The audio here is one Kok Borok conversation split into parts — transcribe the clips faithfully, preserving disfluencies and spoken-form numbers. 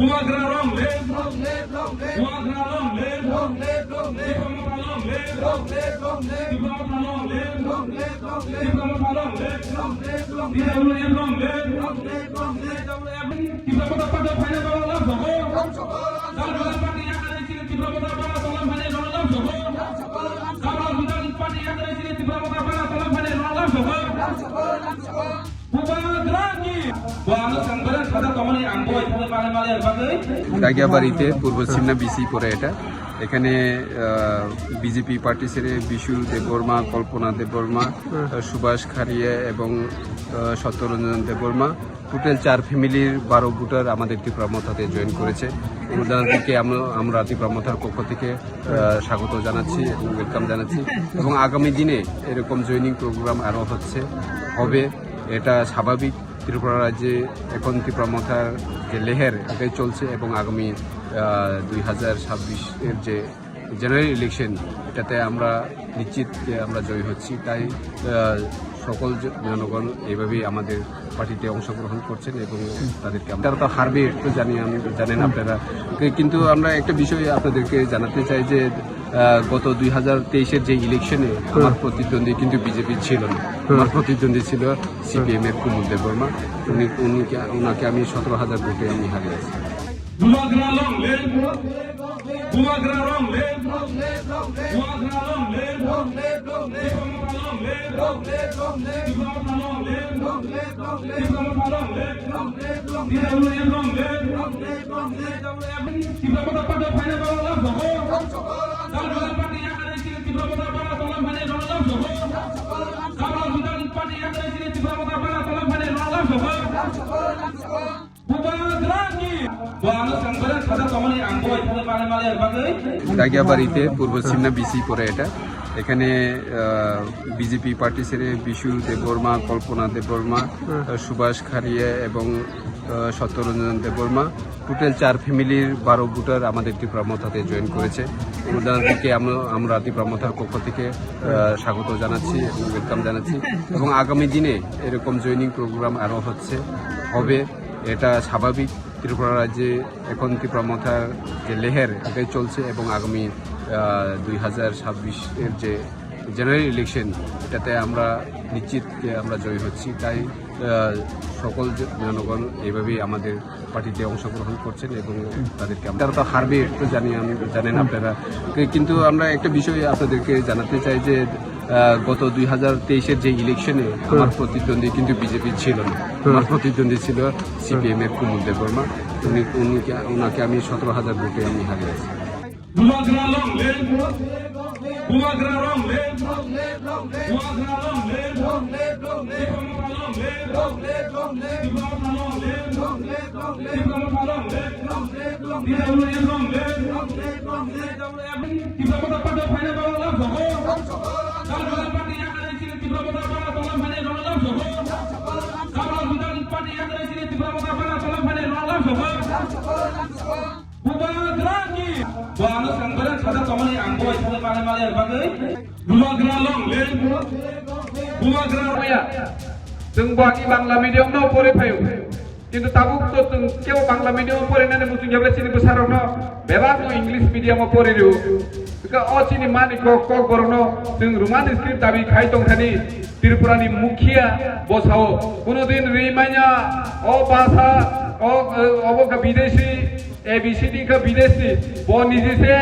Bubagra long live! Bubagra long live! Tipra Motha long live! Tipra Motha long live! Tipra Motha long live! T W F long live! Tipra Motha Party phaina borok lam sogo. Dal Gulal Party yakari sini Tipra Motha Party tola phaina borok lam sogo. Dal Gulal Party yakari sini Tipra Motha Party tola phaina borok lam sogo. Bubagra ni. Bo ano sangbaran sada tomani ang boi thani male male bagwi. কাগিয়াবাড়িতে পূর্ব সিমনা বিসি পড়ে এটা। এখানে BJP party ছেড়ে বিশু দেববর্মা, কল্পনা দেববর্মা, আহ, সুভাষ খারিয়া এবং আহ, সত্যরঞ্জন দেববর্মা। টোটাল চার ফ্যামিলির বারো ভোটার আমাদের টিপ্রা মথাতে জয়েন করেছে। ওনাদেরকে আমরা, আমরা টিপ্রা মথার পক্ষ থেকে আহ, স্বাগত জানাচ্ছি এবং ওয়েলকাম জানাচ্ছি। এবং আগামী দিনে এরকম জয়েনিং প্রোগ্রাম আরও হচ্ছে, হবে, এটা স্বাভাবিক। ত্রিপুরা রাজ্যে এখন টিপ্রা মথার যে লেহের, এটাই চলছে এবং আগামী দুই হাজার ছাব্বিশ এর যে জেনারেল ইলেকশন, এটাতে আমরা নিশ্চিত যে আমরা জয়ী হচ্ছি। তাই আহ, সকল জ- জনগণ এইভাবেই আমাদের পার্টিতে অংশগ্রহণ করছেন এবং তাদেরকে আমরা, তারা তো হারবে, একটু জানি, আমি জানেন আপনারা। কি- কিন্তু আমরা একটা বিষয় আপনাদেরকে জানাতে চাই যে আহ, গত দুই হাজার তেইশের যে ইলেকশনে আমার প্রতিদ্বন্দ্বী কিন্তু বিজেপি ছিল না। আমার প্রতিদ্বন্দ্বী ছিল সিপিএম এর কুমুদ দেববর্মা। উনি উনিকে ওনাকে আমি সতেরো হাজার ভোটে আমি হারিয়েছি। Bubagra long live! Bubagra long live! Bubagra long live! Tipra Motha long live! Tipra Motha long live! T W F long live! Tipra Motha Party phaina borok lam sogo. Dal Gulal Party yakari sini Tipra Motha Party tola phaina borok lam sogo. Dal Gulal Party yakari sini Tipra Motha Party tola phaina borok lam sogo. Bubagra ni. Bo ano sangbaran sada tomani ang boi thani male male bagwi. কাগিয়াবাড়িতে পূর্ব সিমনা বিসি পড়ে এটা। এখানে BJP party ছেড়ে বিশু দেববর্মা, কল্পনা দেববর্মা, আহ, সুভাষ খারিয়া এবং আহ, সত্যরঞ্জন দেববর্মা। টোটাল চার ফ্যামিলির বারো ভোটার আমাদের টিপ্রা মথাতে জয়েন করেছে। ওনাদেরকে আমরা, আমরা টিপ্রা মথার পক্ষ থেকে আহ, স্বাগত জানাচ্ছি এবং ওয়েলকাম জানাচ্ছি। এবং আগামী দিনে এরকম জয়েনিং প্রোগ্রাম আরও হচ্ছে, হবে, এটা স্বাভাবিক। ত্রিপুরা রাজ্যে এখন টিপ্রা মথার যে লেহের, এটাই চলছে এবং আগামী দুই হাজার ছাব্বিশ এর যে জেনারেল ইলেকশন, এটাতে আমরা নিশ্চিত যে আমরা জয়ী হচ্ছি। তাই আহ, সকল জ- জনগণ এইভাবেই আমাদের পার্টিতে অংশগ্রহণ করছেন এবং তাদেরকে আমরা, তারা তো হারবে, একটু জানি, আমি জানেন আপনারা। কি- কিন্তু আমরা একটা বিষয় আপনাদেরকে জানাতে চাই যে আহ, গত দুই হাজার তেইশের যে ইলেকশনে আমার প্রতিদ্বন্দ্বী কিন্তু বিজেপি ছিল না। আমার প্রতিদ্বন্দ্বী ছিল সিপিএম এর কুমুদ দেববর্মা। উনি উনিকে ওনাকে আমি সতেরো হাজার ভোটে আমি হারিয়েছি। Bubagra long live! Bubagra long live! Bubagra long live! Tipra Motha long live! Tipra Motha long live! Tipra Motha long live! Tipra Motha long live! Tipra Motha Party phaina borok lam sogo. Dal Gulal Party yakari sini Tipra Motha Party tola phaina borok lam sogo. Dal Gulal Party yakari sini Tipra Motha Party tola phaina borok lam sogo. Bubagra ni. Bo ano sangbaran sada tomani ang boi thani male male bagwi. Bubagra long live! Bubagra. Oya. Chwng bo agi Bangla medium no pore phaio. Kintu tabuk to chwng kebo Bangla medium o porinani muchung ya ble chini bwsarokno bebakno English medium o pori rio. Bwkha o chini mani kok, kokborokno chwng Roman script dabi khai tongthani Tripurani mukhiya bosao. Kuno din ri manya o bhasha, o, obo kha bidesi, A B C D kha bidesi, bo niji se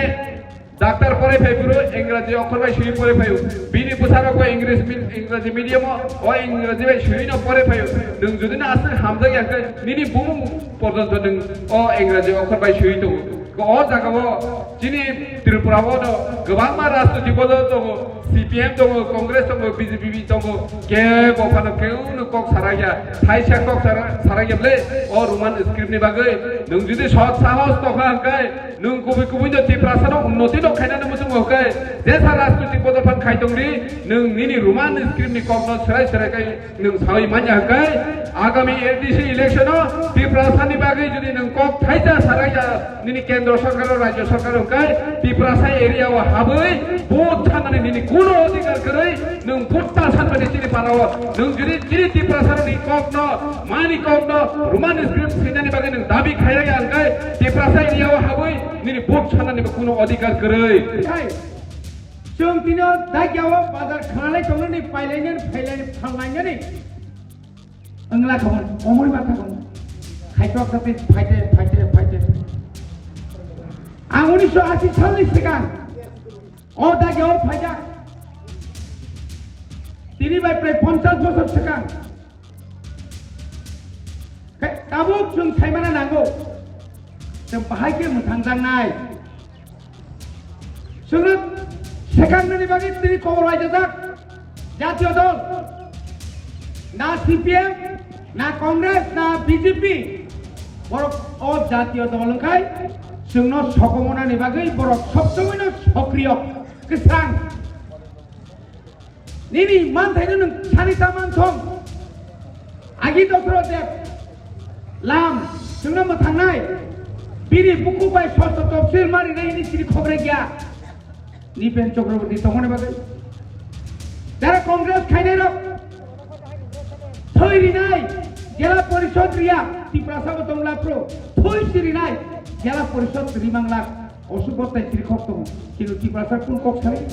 Doctor pore phai phuru Ingraji okhor bai swi pore phaio. Bini bwsarok bo English mi-, Ingraji medium o, o Ingraji bai swi no pore phaio. Nwng jodi no aswk hamjak ya khe nini bumung porjonto nwng o Ingraji okhor bai swi tongo. O jaga o chini Tripura o no kwbangma rajniti dol tongo, C P M tongo, Congress tongo, B J P tongo, kebo phano kebo no kok sarakya, thaisa kok sara-, sarakya ble o Roman script ni bagwi nwng jodi sot sahos tongkha hwnkhe, nwng kubui kubui no Tiprasa no unnoti no khainani muchungo hwnkhe, jesa rajniti bodol phan khai tongdi, nwng nini Roman script ni kok no serai serai khai nwng sawi manya hwnkhe, agami A D C election o Tiprasa ni bagwi jodi nwng kok thaisa sarai Nini kendro sorkar o, rajyo sorkar o kai Tiprasa area o habwi vote sanani nini kuno odhikar kwrwi, nwng vote ta sanmani chini para o, nwng jodi chini Tiprasa ni kok no, mani kok no Roman script sinani bagwi nwng dabi khairaya hwnkhe Tiprasa area o habwi nini vote sanani bo kuno odhikar kwrwi. Hai, chwng tini o dagya o bazar khanalai tongnani, pailainani, phailai, phalnainani. Wngla khamani, omoni ma khamani. Khaitok khape phaite, phaite, phaite. Ang unisho ashi salni swkang o dagya o phaijak. Tini bai prai ponchash bosor swkang. Khe tabuk chwng saimana nango. Chwng bahai khe mwthangjaknai. Chwngno swkangmani bagwi tini kobor laijajak jatiyo dol. Na C P M, na Congress, na B J P. Borok o jatiyo dol wngkhai chwngno sokomonani bagwi borok sobsomoino sokriyo kwsang. Nini manthaino nwng sani ta manthong. Agi Dosro Deb lam chwngno mwthangnai. Bini bukhuk bai sosto topsil marinai hini chini khobrai gya. Nipen Chakraborty tongmani bagwi. Jara Congress khainai rok thoi rinai, jela porishod riya, Tiprasa bo tongla pro, thoi si rinai, jela porishod rimang lak. Osu bottai tiri kok tongo. Kino Tiprasa kun kok sai?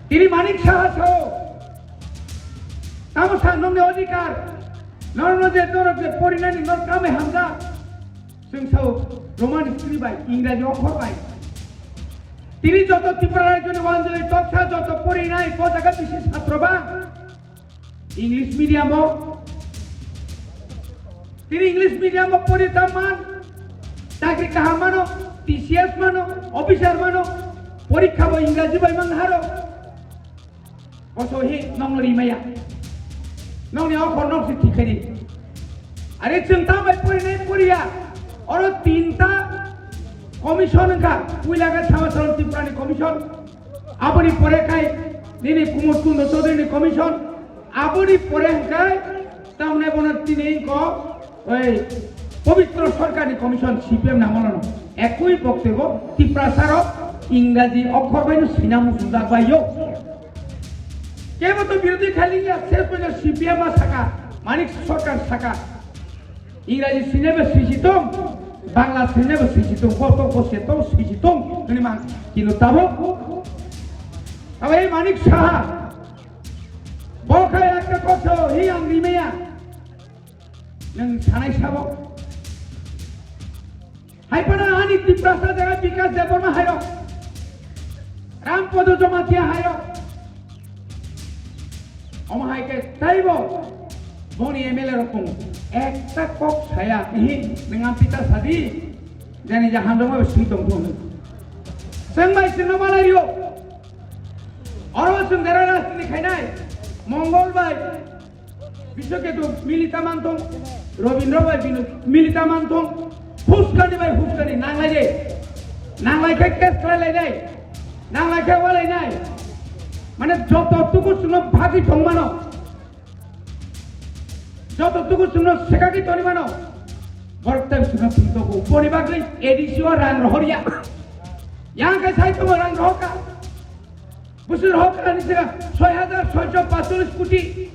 Tiri Manik Saha sao. Tamo sa nongni odhikar. Norno je norok je porinani nor kame hamjak. Chwng sao Roman script bai, Ingraji okhor bai. Tiri joto Tripura rajyoni wanjali toksa joto porinai ko jaga bisi satro ba. English medium o. Tini English medium o pori ta man, chakri kaham mano, T C S mano, officer mano, porikha bo Ingraji bai mang haro. Boso hi nong ri maya. Nong ni okhor nok si thikhari. Are chwng ta bai pori nai poriya. Oro tinta commission wngkha. Puila ga Chamacharan Tripura ni commission. Aboni pore khai nini Kumar Kunda Chaudhary ni commission. Aboni pore hwnkhe tamne bono tini ko oi Pobitro Sarkar ni commission C P M nangmano. Ekui boktebo Tiprasa rok Ingraji okhor bai no sina muchungjak bai yo. Kebo to birodhi khali ya, ses pojak C P M ma saka, Manik Sarkar saka. Ingraji sine ba sisi tong, Bangla sine ba sisi tong, koto ko se tong sisi tong, hini mang kino tabo. Abai Manik Saha, bo khai ekta koso hi ang rimaya. Nang sanai sabo. Hai pana ani Tiprasa jaga Bikas Debbarma hairok. Ram Podo Jamatia hairok. Omo hai khe taibo boni M L A rok tongo. Ekta kok saya, ihi, nang ang pita sadi, jani ja hamjama be sui tong thung. Seng bai sing no malai rio. Oro sing dera rajniti khainai. Mongol bai, Biswaketu milita mantong, Robindra bai binu milita mantong, huskani bai huskani nanglai de. Nanglai khe case khlai lai de. Nanglai khe walai nai. Mane joto tuku chwngno bhagwi tong mano. Joto tuku chwngno sekagwi toni mano. Borok tei chwngno thwngtogo. Boni bagwi A D C o rang rohorya. Yang khe sai tongo rang rohorka. Busur hok ani sira soi hajar soicho pachulis koti.